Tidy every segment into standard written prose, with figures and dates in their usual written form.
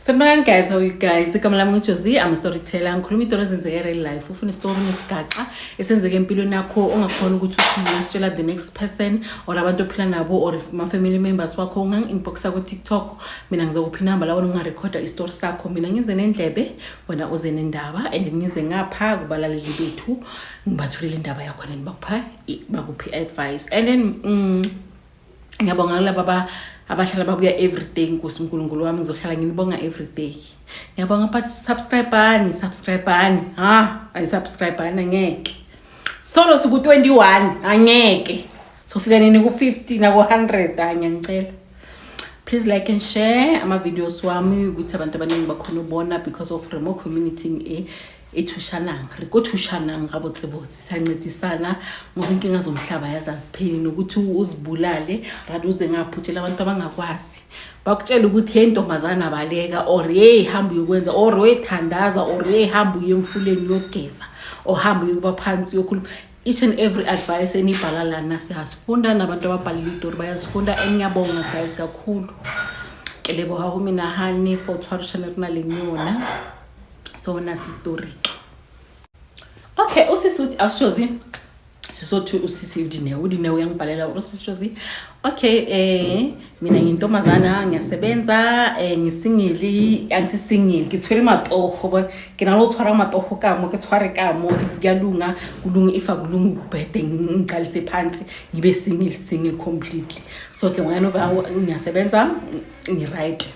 Sanibonani guys, how are you guys? Igama lami nguJosie, I'm a storyteller. Ngikhuluma izitori ezenzeke real life. Ufuna isitori nesigaxa esenzeke empilweni yakho ongakhona ukuthi uthi ungasitshela the next person or abantu ophila nabo or ma-family members wakho, ungangi-inboxa ku-TikTok. Mina ngizokupha inamba la wena ungarekhoda isitori sakho. Mina ngize nendlebe, wena uze nendaba and ngize ngapha kubalaleli bethu ngibathulele indaba yakho and bakuphe i-advice. And then ngiyabonga kulaba abahlala babuya everyday. Nkosi uNkulunkulu wami, ngizohlala nginibonga everyday. Ngiyabonga, but subscribe-ani, subscribe-ani. Ha, ayisubscribe-ani, angeke solo siku-21, angeke sofika nini ku-50 naku-100. Ha, ngiyanicela, please like and share ama-videos wami ukuthi abantu abaningi bakhona ubona because of remote community e ethushanang re ko thushanang gabotsebotse, siyancedisana ngoba inkinga zomhlaba yazi azipheli, nokuthi uzibulale rade uze ngapha utshela abantu abangakwazi, bakutshela ukuthi hey ntombazana, baleka, or hey, hamba uyokwenza, or wethandaza, or hey, hamba uye emfuleni uyogeza, or hamba uyokuba phansi uyokhuluma. Each and every advice enibhala lana siyasifunda, nabantu ababhalile itori bayazifunda and ngiyabonga guys kakhulu. Ke leboga go menagane for tshwarishane re na leng yona. So nasi story ke. Okay, usisi uthi, awushozi sisothi usisi uDineo, uDineo uyangibhalela usisi Jozi. Okay, mina ngiyintombazana, ngiyasebenza, ngisingili, angisisingili, ke tshwere matsogo bona, ke na le go tshwara matsogo ka mo, ke tshware ka mo. If kuyalunga kulunge, if akulungi kubhede, ngiqalise phansi ngibe single, single completely. So ke ngwana ba ngiyasebenza, ngi-right,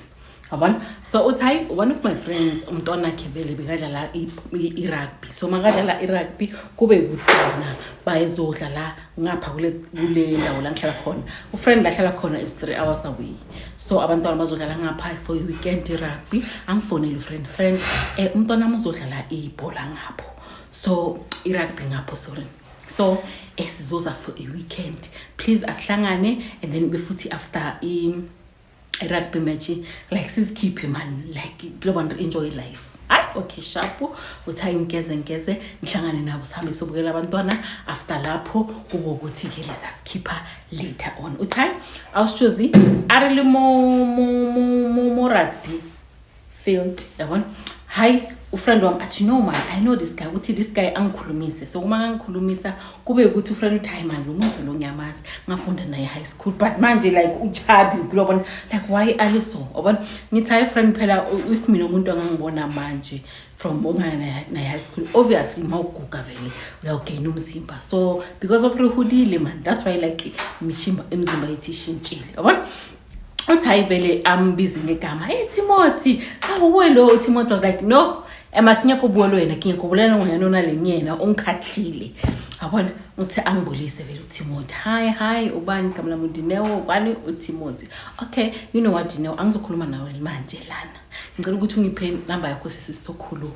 yabona. So uthi hayi, one of my friends, umntwana wakhe vele bekadlala i-rugby. So makadlala i-rugby kube ukuthi bona bayezodlala ngapha kule ndawo la ngihlala khona. Ufriend la hlala khona is 3 hours away, so abantwana bazodlala ngapha for i-weekend i-rugby. Angifonele ufriend, "Friend, umntwana wami uzodlala ibhola ngapho, so i-rugby ngapho, sorry, so sizoza for i-weekend, please asihlangane and then befuthi after i-rugby match, like sizikhiphe man, like kuloba enjoy life." Hayi, okay, sharp. Uthi hayi, ngigeze, ngigeze, ngihlangane nabo, sihambe sobukela abantwana. After lapho kube ukuthi-ke lesasikhipha later on. Uthi hayi, awusitshozi a re le mo rugby field, yabona. Hayi, ufriend wami athi, "No man, I know this guy." Uthi this guy angikhulumise. So uma ngangikhulumisa kube ukuthi ufriend uthi, "Hayi man, lo muntu lo ngiyamazi, ngafunda naye high school, but manje like uchubby kulobona, like why aliso?" Yabona. Ngithi, "Hayi friend, phela if mina umuntu angangibona manje from ongana naye high school, obviously mawuguga vele uyawugain umzimba, so because of rihudile man, that's why like imishimba imizimba yethu ishintshile," yabona. Uthi hayi, vele ambize ngegama, "Hey Timothy, hawu welo." Timothy was like, "No, ema ke nyako bua le wena, ke nyako bolela ngwena o na leng yena o nkgatlhile," yabona. Uthi angibulise vele uTimothy, "Hi, hi, ubani igama lami? uDineo." Ubani? UTimothy. "Okay, you know what, Dineo, angizokhuluma nawe manje lana, ngicela ukuthi ungiphe namba yakho, sisi sokhuluma."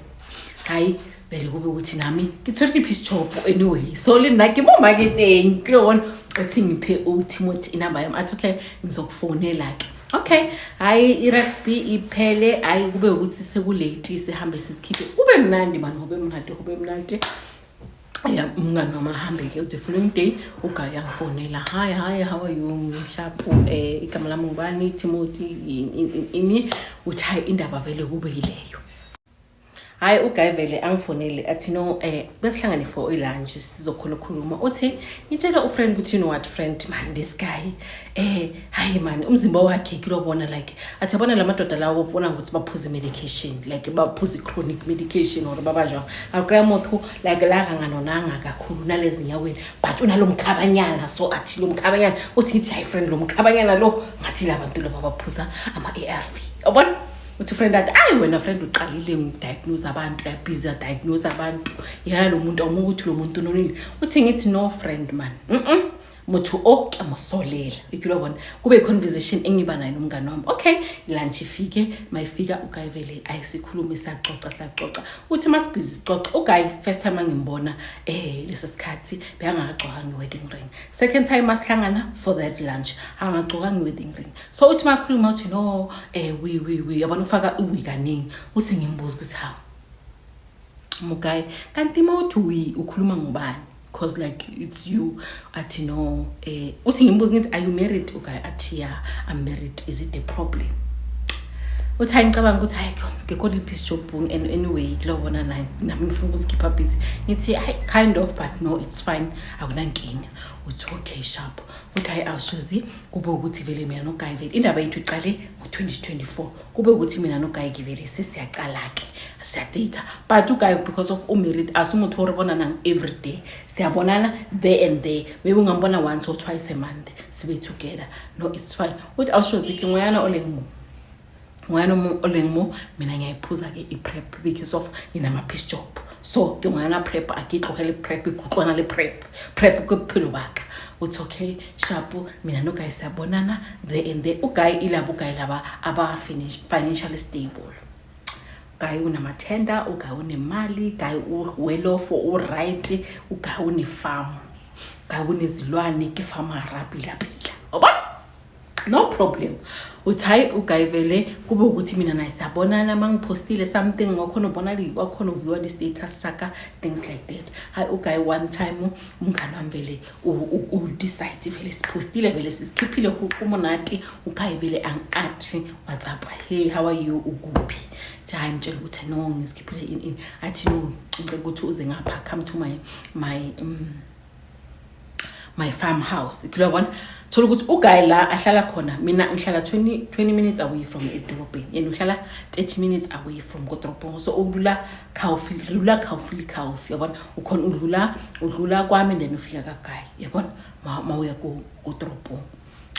Hayi vele kube ukuthi nami ke tshwere di-piece chop anyway, so le nna ke mo marketeng ke lo bona. Uthi ngiphe uTimothy inamba yami. Athi, "Okay, ngizokufonela-ke." Okay, hayi, i-rugby iphele. Hayi, kube ukuthi sekulate, sihambe sizikhiphe, kube mnandi mani, kube mnandi, kube mnandi. Ya, umngani wami ahambe-ke. The following day uguy yangifonela, "Hi, hi, how are you? Sharp, igama lami ngubani? Timothy ini." Uthi hayi, indaba vele kube yileyo. Hayi, uguy vele angifonele athi, "No, besihlangane for ilunch, sizokhona ukukhuluma." Uthi ngitshela ufriend ukuthi, "You know what, friend man, this guy, hayi man, umzimba wakhe kulobona, like athi yabona la madoda lawo ubona ukuthi baphuza medication, like baphuza chronic medication or babanjwa akukaya motho, like la kanganonanga kakhulu nalezi nyaweni, but unalo mkhabanyana." So athi lo mkhabanyana, uthi ngithi, "Hayi friend, lo mkhabanyana lo ngathi la bantu laba baphuza ama-ARV," yabona. Uthi friend athi, "Ayi wena friend, uqalile ngidiagnose abantu, uyabhizi uyadiagnose abantu, yala lo muntu awumuka ukuthi lo muntu unonile." Uthi ngithi, "No friend man, motho o ke mosolela ikilobona." Kube i-conversation engiba nayo nomngane wami. Okay, lunch ifike, mayifika uguy vele ayisikhulume, siyaxoxa, siyaxoxa. Uthi masibhizi sicoca, uguy first time angimbona lesa sikhathi bekangakagcokanga i-wedding ring. Second time masihlangana for that lunch, angagcokanga i-wedding ring. So uthi makhuluma uthi, "No, we yabona," ufaka uwe kaningi. Uthi ngimbuza ukuthi, "Hawu mugayi, kanti uma uthi we ukhuluma ngobani? 'Cause like it's you." Athi, "No." Uthi ngimbuza ngithi, "Are you married?" Uguy athi, "Yeah, I'm married. Is it a problem?" Uthi hayi, ngicabanga ukuthi hayi, ngikhona i-piece job and anyway kulobona naye nami ngifuna ukuzikhipha busy. Ngithi hayi, kind of, but no, it's fine, akunankinga. Uthi okay, sharp. Uthi hayi, awushozi, kube ukuthi vele mina noguy vele indaba yethu iqale ngo-2024. Kube ukuthi mina noguy ke vele sesiyaqala-ke, siyadata, but uguy, because of umarried, asumutho o re bonanang every day. Siyabonana there and there, maybe ungambona once or twice a month sibe together. No, it's fine. Uthi awushozi ke ngwayana o leng mo, ngwana o leng mo, mina ngiyayiphuza-ke i-PrEP because of nginama-piece job, so ke ngwana PrEP, a ke tlogele PrEP, ke utlwana le PrEP. PrEP ke bophelo baka. Uthi okay, sharp, mina noguy siyabonana there and there. Uguy ilabo uguy laba aba-financially stable. Guy unamathenda, uguy unemali, guy well off, u-right. Uguy une-farm, guy unezilwane, ke farmera, pila pila, wabona, no problem. Uthi hayi, uguy vele kube ukuthi mina naye siyabonana, uma ngiphostile something wakhona ubona, wakhona uviewa di-status saka, things like that. Hayi, uguy one time umngani wami vele udecide vele siphostile, vele sisikhiphile umonati. Uguy vele angi-athi WhatsApp, "Hey, how are you, ukuphi?" Thi hayi, mtshela ukuthi no, ngisikhiphile in in. Athi no, ngicela ukuthi uze ngapha, come to my farm house. Kuyabona, thola ukuthi uguy la ahlala khona, mina ngihlala 20 minutes away from edolobheni, yena uhlala 30 minutes away from kodorobhong, so udlula khawufi, dlula khawufi khawufi, yabona, ukhona udlula kwami, then ufika kaguy, yabona, ma uya kodorobhong.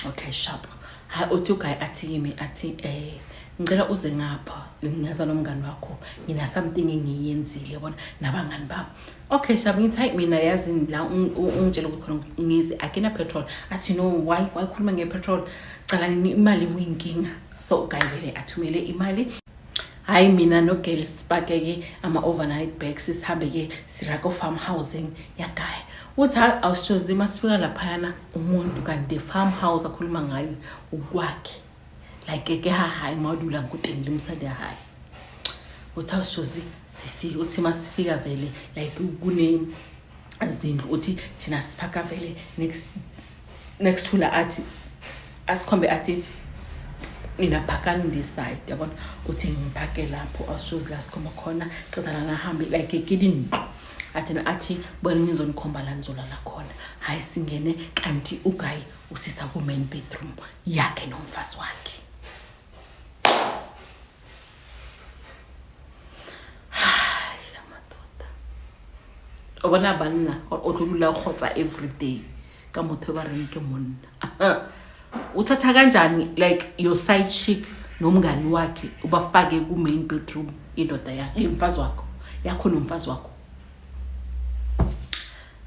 Okay, sharp. Hayi, uthi uguy athi kimi, athi ngicela uze ngapha, ngiyaza nomngani wakho, ngina something engiyenzile, yabona, nabangani bami. Okay, sharp. Ngithi hayi, mina yazi la ungitshela ukuthi khona ngize akena petrol. Athi no, why khuluma nge-petrol? Cala nini, imali kuyinkinga. So uguy vele athumele imali. Hayi, mina nogirl sipake-ke ama-overnight bags, sihambe-ke sirako farm housing yaguy. Uthi hayi, awushozi, masifika laphayana umuntu kanti farm house akhuluma ngayo ukwakhe, like ke ha hayi ma dulang ko teng le mosadi ya hae. Uthi awushozi, sifike, uthi masifika vele like kune zindlu. Uthi thina siphaka vele next to la, athi asikhombe, athi nina phakani this side, yabona. Uthi ngiphake lapho, awushozi, la sikhomba khona, ceda lana ahambe like ke dintlo. Athi athi bona ngizonikhomba la nizolala khona. Hayi, singene, kanti uguy usisa ku-main bedroom yakhe nomfazi wakhe. Hayi, amadoda, o bona banna o tlo dula kgotsa everyday ka motho ba reng ke monna. Uthatha kanjani like your side chick nomngani wakhe, ubafake ku-main bedroom indoda yakhe, umfazi wakho, yakho nomfazi wakho?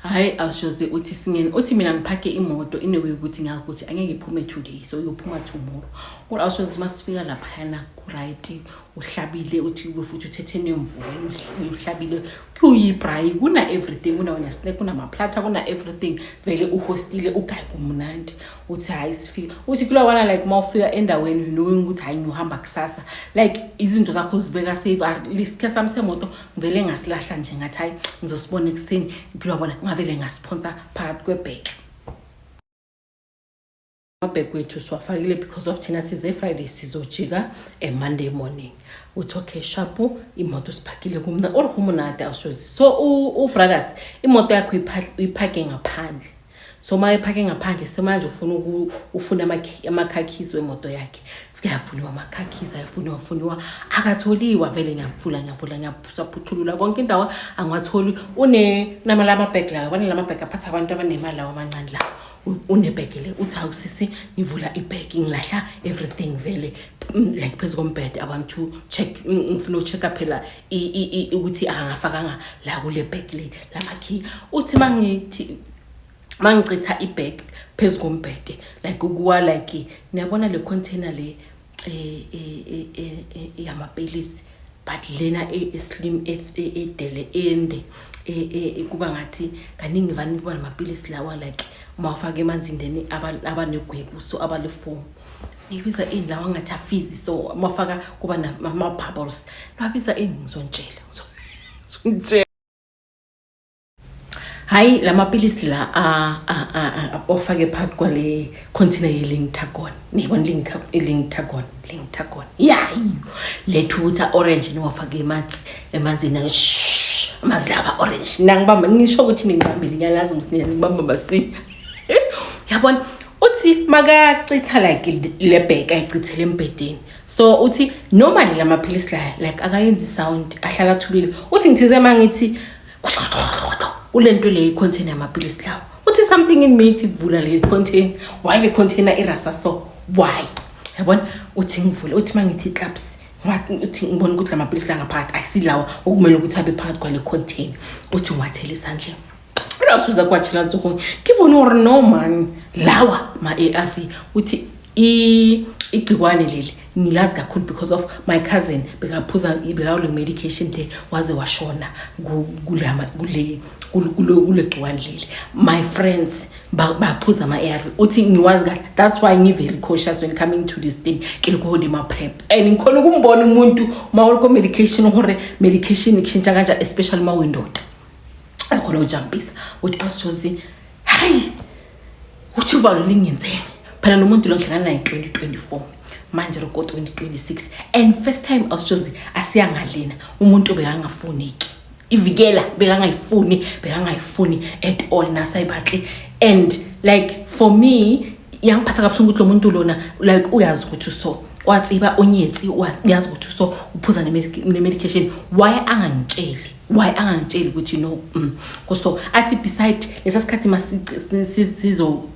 Hayi, awushoze, uthi singene, uthi mina ngiphake imoto in a way ukuthi ngakuthi angeke iphume today, so iyophuma tomorrow. Kodwa awushoze, masifika laphayana ku-right, uhlabile, uthi futhi uthethe nemvulo, uhlabile, kuyibraai, kuna everything, kuna wena snack, kunamaplata, kuna everything vele, uhostile uguy, kumnandi. Uthi hayi, sifika, uthi kulawana like uma ufika endaweni knowing ukuthi hayi, ngiyohamba kusasa, like izinto zakho zibeka safe. Isikhe sami semoto ngivele ngasilahla nje, ngathi hayi, ngizosibona ekuseni. Kulabona ngavele ngasiphonsa phakathi kwebheke, amabhek wethu siwafakile because of thina size Friday, sizojika e-Monday morning. Uthi okay, sharp, imoto siphakile kumna or humunade awushozi. So u-brothers imoto yakho uyiphake ngaphandle, so uma iphake ngaphandle semanje ufuna ufuna amakhakhizi wemoto yakhe. Kuyafuniwa amakhakhizi, ayafuniwa, funiwa, akatholiwa vele. Ngiyavula, ngiyavula, ngiyaphuthulula konke indawo, angiwatholi. Une namala amabhegi lawa, yabona, la mabhegi aphatha abantu abanemali lawa amancane lawa. Unebhegi le. Uthi hawu sisi, ngivula ibhegi, ngilahla everything vele like phezu kombhede. I want to check, ngifuna uku-check-a phela ukuthi akangafakanga la kule bhegi le lamakhiya. Uthi mangithi mangichitha ibag phezu kombhede, like ukuwa, like niyabona le container le yamapilisi, but lena eslim, edele, ende, kuba ngathi kaningi vane kuba namapilisi lawa, like uma ufake emanzini then abanegwebu, so abale-foam. Nibiza ini lawa ngathi afizi? So uma ufaka kuba nama-bubbles. Niwabiza ini? Ngizontshela, ngizontshela. Hayi, lamapilisi la ofake phakathi kwale container ye-Lictagon, niyibona i-Lictagon, Lictagon ya lethu ukuthi orange, niwafake emanzi emanzini, amanzi lawa orange. Nangibamba ngisho ukuthi ningibambile, ngiyalazi msinya, ngibamba masinya, yabona. Uthi makachitha like le bag, ayichithele embhedeni. So uthi normally lamaphilisi la like akayenzi sound, ahlala athulile. Uthi ngithize mangithi kule nto le, i-container yamapilisi lawo, uthi something in me ithi vula le container. Why le container irasa? So why, yabona? Uthi ngivule, uthi mangithi claps, uthi ngibona ukuthi lamapilisi la ngaphakathi akusilawa okumele ukuthi abe phakathi kwale container. Uthi ngiwathele esandleni, asuza kwatshela ntsogong ke bone gore no man, lawa ma-ARV. Uthi igciwane leli ngilazi kakhulu because of my cousin bekaphuza, bekawule medication le, waze washona kule gciwane leli. My friends baphuza ama-ARV. Uthi ngiwazi kahle, that's why ngi-very cautious when coming to this thing ke le ko godimo PrEP, and ngikhona ukumbona umuntu uma uliko medication gore medication ikushintsha kanjani, especially uma uyindoda, akhona ujampisa. Uthi awusithozi, hayi, uthi uvalo lingenzeni phela lo muntu lo ngihlangana naye 2024, manje lo 2026, and first time awusithozi asiyangalena umuntu bekangafuneki ivikela, bekangayifuni, bekangayifuni at all, nasayibatle. And like for me yangiphatha kabuhlungu ukuthi lo muntu lona like uyazi ukuthi so wa tseba o nyetse, uyazi ukuthi so uphuza ne-medication, why angangitsheli? Why angangitsheli ukuthi no? So athi beside lesa sikhathi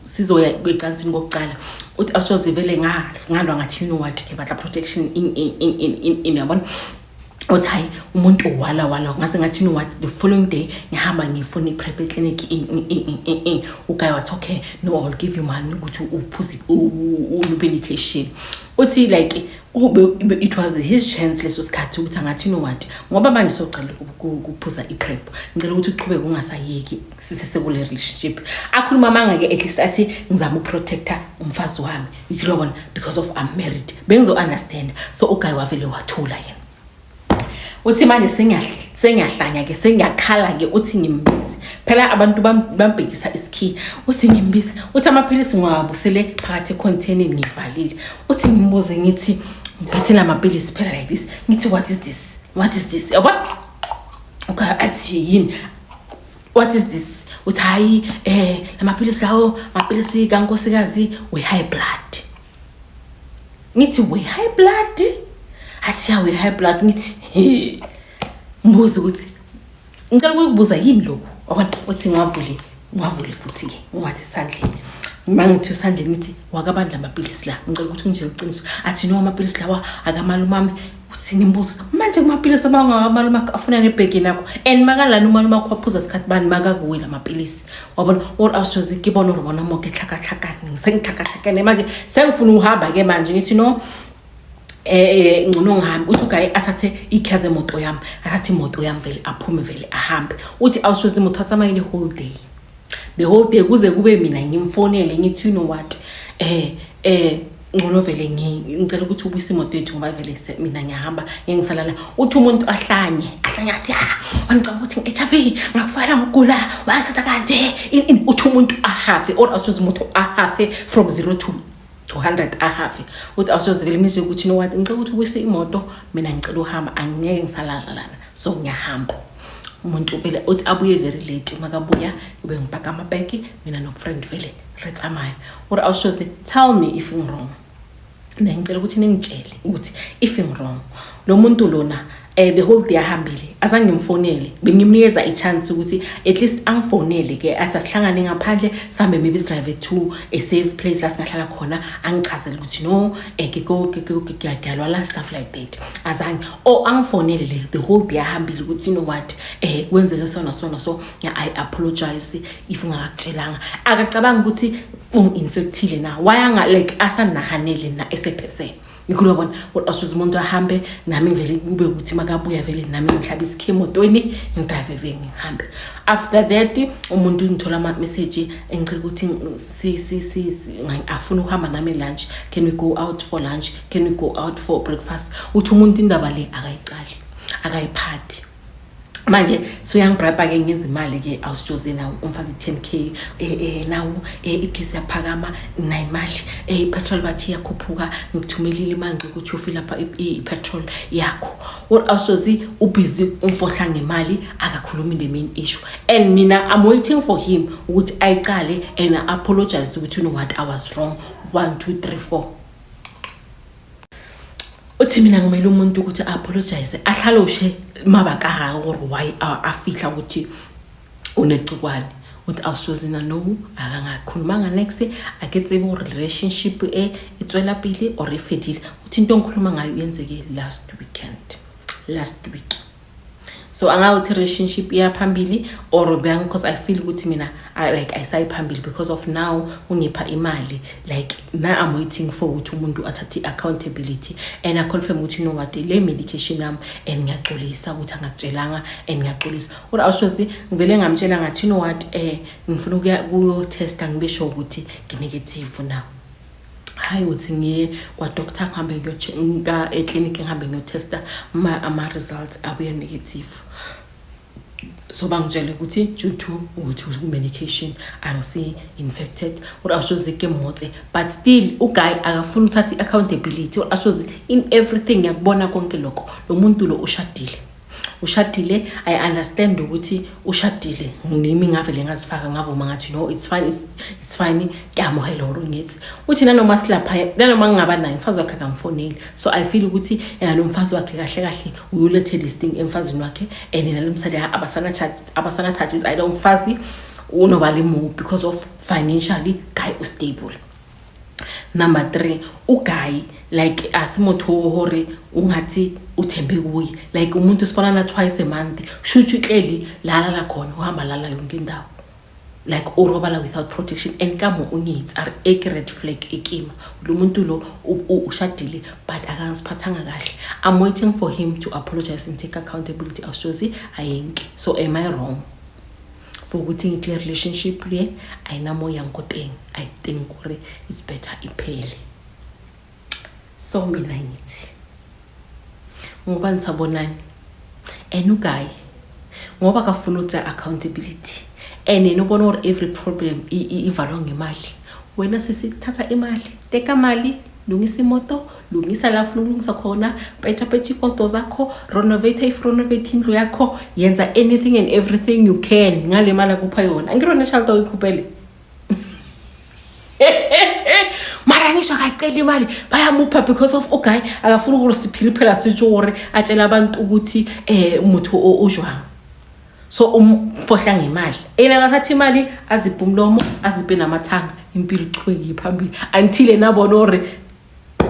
sizoya ecansini kokuqala, uthi awusoze vele ngalwa, ngathi, "You know what, ke batla protection in in in in in," yabona. Uthi hayi, umuntu wala wala, ngase ngathi, "You know what, the following day ngihamba ngifuna i-PrEP eclinic." In uguy wathi, "Okay, no, I'll give you money ukuthi uphuze u-medication." Uthi like kube it was his chance leso sikhathi ukuthi angathi, "You know what, ngoba manje socela ukuphuza i-PrEP, ngicela ukuthi uchubeke ungasayeki sisesekule relationship." Akhuluma manga-ke, at least athi ngizama ukuprotecta umfazi wami, yilobona, because of I'm married, bengizo-understand. So uguy wavele wathula yena. Uthi manje sengiyahlanya-ke, sengiyakhala-ke. Uthi ngimbizi phela, abantu bambhekisa isikhiya. Uthi ngimbizi, uthi amaphilisi ngiwabusele phakathi ekhonthenini, ngivalile. Uthi ngimbuze, ngithi ngiphethe la mapilisi phela like this, ngithi, "What is this? What is this?" Yabo, okay, athi yini, "What is this?" Uthi hayi, lamaphilisi lawo mapilisi kankosikazi we-high blood. Ngithi, "We-high blood?" Athi ya, we-high blood. Ngithi, "He." Ngibuza ukuthi ngicela ukukubuza, yini lokhu, wabona? Uthi ngiwavule, ngiwavule futhi-ke, ngiwathi esandleni. Ma ngithi esandleni, ngithi, "Wakabani lamapilisi la? Ngicela ukuthi ungitshele iqiniso." Athi no, amapilisi lawa akamalume. Uthi ngimbuza manje, kumapilisi abangakamalume akho afuna nebhegini yakho, and makalana umalume akho waphuza sikhathi bani makakuwe lamapilisi, wabona? Or awushozi ke bona ore bona mo ke tlhakatlhakane, sengitlhakatlhakane manje, sengifuna uhamba-ke manje. Ngithi no, ngcono ngihambe. Uthi uguy athathe ikhiya zemoto yami, athathe imoto yami vele, aphume vele, ahambe. Uthi awushozi imoto atsamayile whole day, the whole day, kuze kube mina ngimfonele, ngithi, "You know what, ngcono vele ngicela ukuthi ubuyise imoto yethu ngoba vele mina ngiyahamba, ngeke ngisalala." Uthi umuntu ahlanye, ahlanye, athi, "Ah, wangicabanga ukuthi ngi-HIV, ngakufakela ngokugula, wangithatha kanje." Uthi umuntu ahafe, or asuze umuntu ahafe from 0 to 200, ahafe. Uthi awusoze vele ngizwe ukuthi, "You know what, ngicela ukuthi ubuyise imoto, mina ngicela uhamba, angeke ngisalala lana, so ngiyahamba." Umuntu vele uthi abuye very late. Makabuya ube ngipaka amabhegi, mina no-friend vele re tsamaya. Or awushoze, tell me if ngi-wrong. Then ngicela ukuthi ningitshele ukuthi if ngi-wrong, lo muntu lona the whole day ahambile, azange ngimfonele, bengimnikeza i-chance ukuthi at least angifonele ke, athi asihlangane ngaphandle, sihambe, maybe sidrive to a safe place la singahlala khona, angichazele ukuthi no, ngiyalwala, stuff like that. Azange or angifonele le the whole day ahambile ukuthi, "You know what, kwenzeke so na so na so, I apologize if ngakakutshelanga." Akacabanga ukuthi ungi-infectile na? Wayanga like asanahanele na esephesene ngikhuluma bona kodwa asuze umuntu ahambe, nami vele kube ukuthi makabuya vele nami ngihlabe isikhe emotweni, ngidrive vele ngihambe. After that umuntu ngithola ama-message engicela ukuthi afuna ukuhamba nami lunch, "Can we go out for lunch? Can we go out for breakfast?" Uthi umuntu indaba le akayicali, akayiphathi. Manje soyangibribe-ke, ngenza imali-ke, awusitshoze nawo umfaka i-10K, nawo igesi yaphakama, nayo imali, i-petrol bathi iyakhuphuka, ngikuthumelile imali ngokuthi uyofila lapha i-petrol yakho. Awusitshozi ubhizi umfohla ngemali, akakhulumi the main issue. And mina I'm waiting for him ukuthi ayiqale and apologize ukuthi, you know what, I was wrong, 1 2 3 4. Uthi mina ngimele umuntu ukuthi apologize, atlhaloshe mabaka a gagwe gore why a fihla ukuthi unegciwane. Uthi awusozina no akangakhulumanga nex, a ke tsebe gore relationship e e tswela pele or e fedile. Uthi into engikhuluma ngayo yenzeke last weekend, last week, so angawuthi relationship iya phambili or bang, because I feel ukuthi mina like ayisayi phambili because of now ungipha imali. Like now I'm waiting for ukuthi umuntu athathe i-accountability and aconfirm ukuthi, you know what, le medication yami and ngiyaxolisa ukuthi angakutshelanga and ngiyaxolisa. Kodwa awushozi ngivele ngamtshela ngathi, you know what, ngifuna ukuya kuyo-testa ngibe sure ukuthi ngi-negative now. Hayi, uthi ngiye kwa-doctor, ngihambe ngiyo eklinikhi, ngihambe ngiyotesta, ama-results abuye negative. So bangitshele ukuthi due to ukuthi ku-medication angisi-infected. Kodwa awushozi ke mmotse, but still uguy akafuni ukuthatha i-accountability. Awushozi in everything ngiyakubona konke lokho, lo muntu lo ushadile, ushadile. I understand ukuthi ushadile, nimi ngavele ngazifaka, ngavuma, ngathi no, it's fine, it's fine, kuyamuhela hore ngithi uthi nanoma silapha, nanoma ngingaba naye umfazi wakhe akamfoneli. So I feel ukuthi yena lo mfazi wakhe kahle kahle uyolethe this thing emfazini wakhe, and nalo msali abasana touches ayida umfazi unoba le mo because of financially guy ustable. Number 3, uguy like asimotho hore ungathi uthembe kuye, like umuntu sibonana twice a month, shuthi uhleli lala la khona, uhamba lala yonke indawo, like urobala without protection and kamo unyitsi are ek red flag ekima lo muntu lo ushadile but akangiphathanga kahle. I'm waiting for him to apologize and take accountability. Awushozi ayenke. So am I wrong for ukuthi ngithi le relationship le ayinamoya nkoteng? I think gore it's better iphele. So mina ngithi ngoba nisabonani and uguy ngoba kafuna ukuthi accountability and yena ubona gore every problem ivalwa ngemali. Wena sisithatha imali, teka mali, lungisa imoto, lungisa la ufuna ukulungisa khona, petsha petsha ikoto zakho, renovate if renovate indlu yakho, yenza anything and everything you can ngale mali akupha yona. Angirona child oyikhuphele, mara ngisho akacela imali bayamupha because of uguy akafuni ukuthi siphile phela sitsho gore atshela abantu ukuthi motho o jwang. So umfohla ngemali, yena akathatha imali aziphe umlomo, aziphe namathanga, impilo iqhubeke phambili until yena abone gore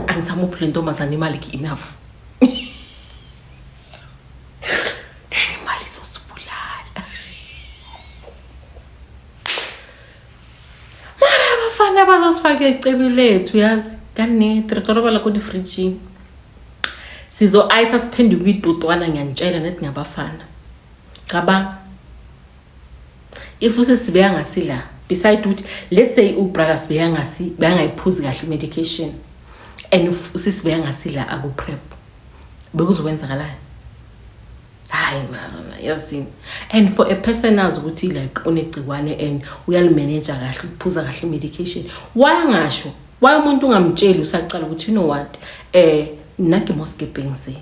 angisamuphi le ntombazane imali ke enough. Imali izosibulala. Mara abafana bazosifaka ecebi lethu, yazi kanete re tlo robala ko difridging, sizo-ayisa siphenduke itotwana. Ngiyanitshela nethi ngabafana, cabanga if usesibeka ngasila beside ukuthi let's say ubrother sibeka ngasi bengayiphuzi kahle i-medication and usisibeka ngasila aku-prep, bekuzokwenzakalani? Hayi mara yazini, and for a person azi ukuthi like unegciwane and uyalimanage kahle, uphuza kahle i-medication, why angasho? Why umuntu ungamtsheli usacala ukuthi, you know what, nna ke mo sekepeng se?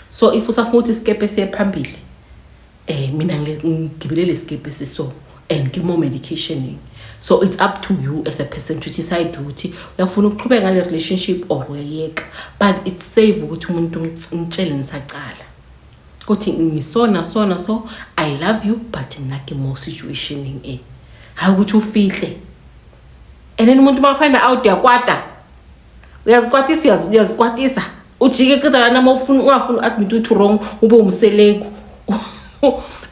So if usafuna ukuthi isikepe siye phambili, mina ngigibele lesikepe siso and ke mo medicationing. So it's up to you as a person to decide ukuthi uyafuna ukuqhubeka ngale relationship or uyayeka, but it's safe ukuthi umuntu umtshele nisacala ukuthi ngisona sona. So I love you, but nna ke mo situationing e hayi ukuthi ufihle and then umuntu uma find out uyakwata, uyazikwatisa, uyazikwatisa, ujike qeda lana uma ufuna ungafuni admit ukuthi wrong, ube umseleku,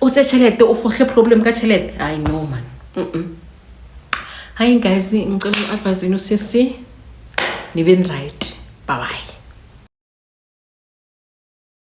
utse tšhelete, o fohle problem ka tšhelete. Hayi no man. Hayi guys, ngicela u-advise yenu sisi, nibeni right. Bye bye.